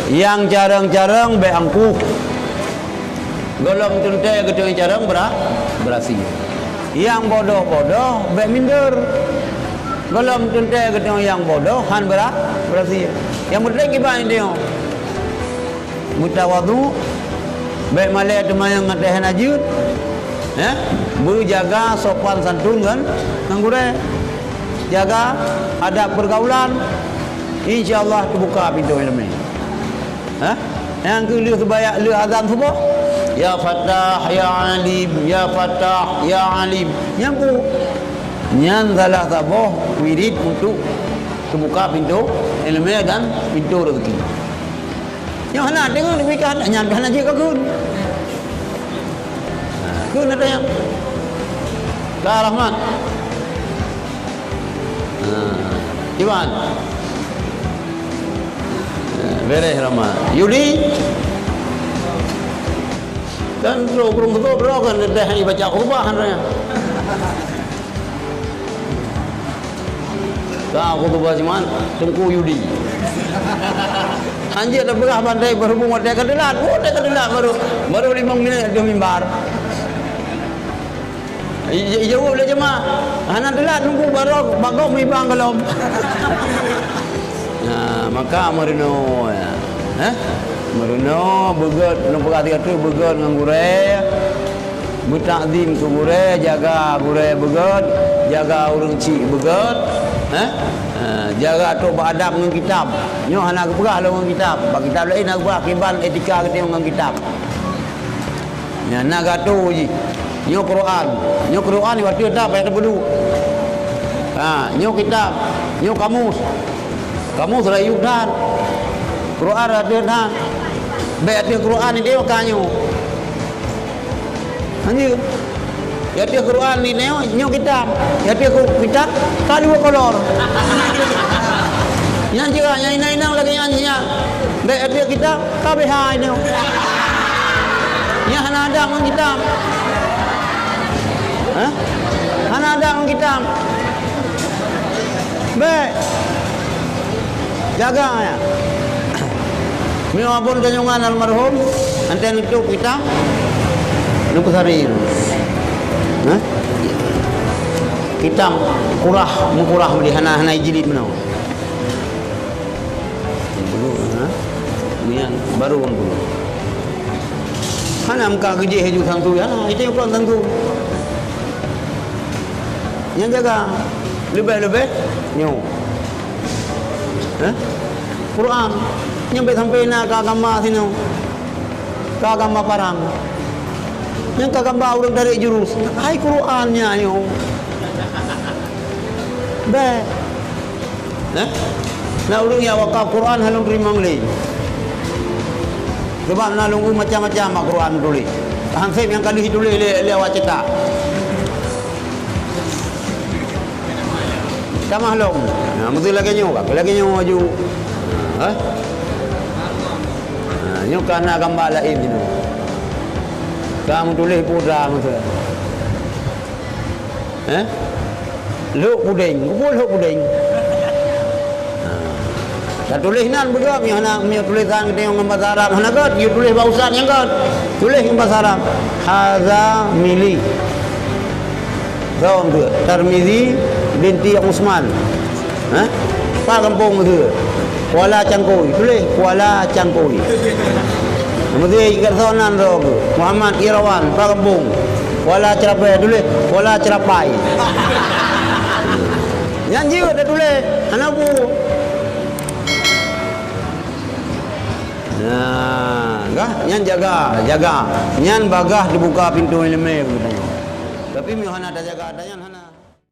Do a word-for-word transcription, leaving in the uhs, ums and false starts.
Nyang carông-carông bék angkuh. Gohlom teuntée geutanyoe carông beura-, beurasi. Nyang bodoh-bodoh bék minder. Gohlom teuntée geutanyoe nyang bodoh hán beura-, beurasi. Nyang penting kiban tanyoe. Meuteumadu, bék malée teumanyong ngon teuh hana jeuet. Eh? Beujaga sopan santun ngon, ngon gurée. Jaga adab peurgaulan. Insya Allah teubuka pintoe iéleumé. Ha? Nyang keu lheueh seumbahyang, lheueh azan suboh, "Ya Fattah, ya Alim, ya Fattah, ya Alim." Nyan peue? Nyan salah saboh wirid untuk teubuka pintoe iéleumé dan pintoe rezeki. Nyoe hana deungoe, tapi ka hana, nyan ka hana jeuet ka kheun. Ha, kheun ata nyan. Ka Rahmat. Ha, Iwan. Ha, beres Rahmat. Yudi. Kan trok ureueng beutôi droe kan dah ibaca khutbah kan. Ka khutbah Jumat, Teungku Yudi. Hanjeuet tapeugah bantai berhubung watée ka teulat. Oh, watée ka teulat baru, baru limong minit di mimbar. I-, i-, jaweueb lé jeumaah, "Hana teulat, Teungku, baroe bak gob meuibang gohlom." Nah, maka meurunoe, ya. Hah? Meurunoe, beugét, neupeugah sigoe teuk, beugét ngon gurée. Beutakzim keu gurée, jaga gurée beugét, jaga ureueng chik beugét, eh? Eh, jaga trok bak adab ngon kitab. Nyoe hana geupeugah lom ngon kitab. Bak kitab laén na geupeugah kiban etika geutanyoe ngon kitab. Nyan na gato jih. Nyoe Quran. Nyoe Quran watée that payah teupeuduk. Ha, nyoe kitab. Nyoe kamus. Kamus rayeuk that. Quran rayeuk that. Bék ateueh Quran idéh ka nyoe. Hanjeuet. Ya ateueh Quran ni nyoe, nyoe kitab. Ya ateueh ku-, kitab, ka dua kolor. Nyan cit, nyan inong-inong lagée nyan, nyan. Bék ateueh kitab, ka B H nyoe. Nyan hana adab ngon kitab. Hah? Hana adab ngon kitab. Bék. Jaga, ya. Meunyoe amphon geunyongan almarhum, antai neutup kitab, neupeusari. Hah? Kitab kurah, meukurah, di hana, hana jilid meunoe. Dulu, ha? Nian, baru ureueng dulu. Hana muka geujih laju santui, hana, itu yang kurang santui. Nyang jaga, leubeh-leubeh nyoe. Eh? Quran. Nyang bék sampai na ka gamba sinoe. Ka gamba parang. Nyang ka gamba ureueng tarék jurus. Hai Quran nyan nyoe. Bék. Eh? Na ureueng nyang wakaf Quran hana lôn teurimong lé. Sebab na lôn macam-macam bak Quran tuléh. Hanseb nyang ka lheueh tuléh lé, lé awak cetak. Tamah lom. Nah, meusti lagée nyoe, ka lagée nyoe laju. Ha? Ha, nyoe ka na gamba laén jinoe. Ka meutuléh putra meusti. Eh? Lhok pudeng, kupeue lhok pudeng? Ha. Tatuléh nan beugét, nyoe hana, nyoe tulésan geutanyoe ngon basa Arab hana gét, yue tuléh bak ustaz nyang gét. Tuléh ngon basa Arab. Haza mili. Soe tu? Tarmizi binti Usman. Ha? Pat gampông tu? Kuala Cangkôi. Tuléh Kuala Cangkôi. Meusti ikat soe nan droe tu. Muhammad Irawan, pat gampông? Kuala Cerapai. Tuléh Kuala Cerapai. Nyan jeuet tatuléh. Hana bu. Nah, gah, nyan jaga, jaga. Nyan bagah teubuka pintoe iéleumé bak geutanyoe. Tapi meunyoe hana tajaga, ata nyan hana.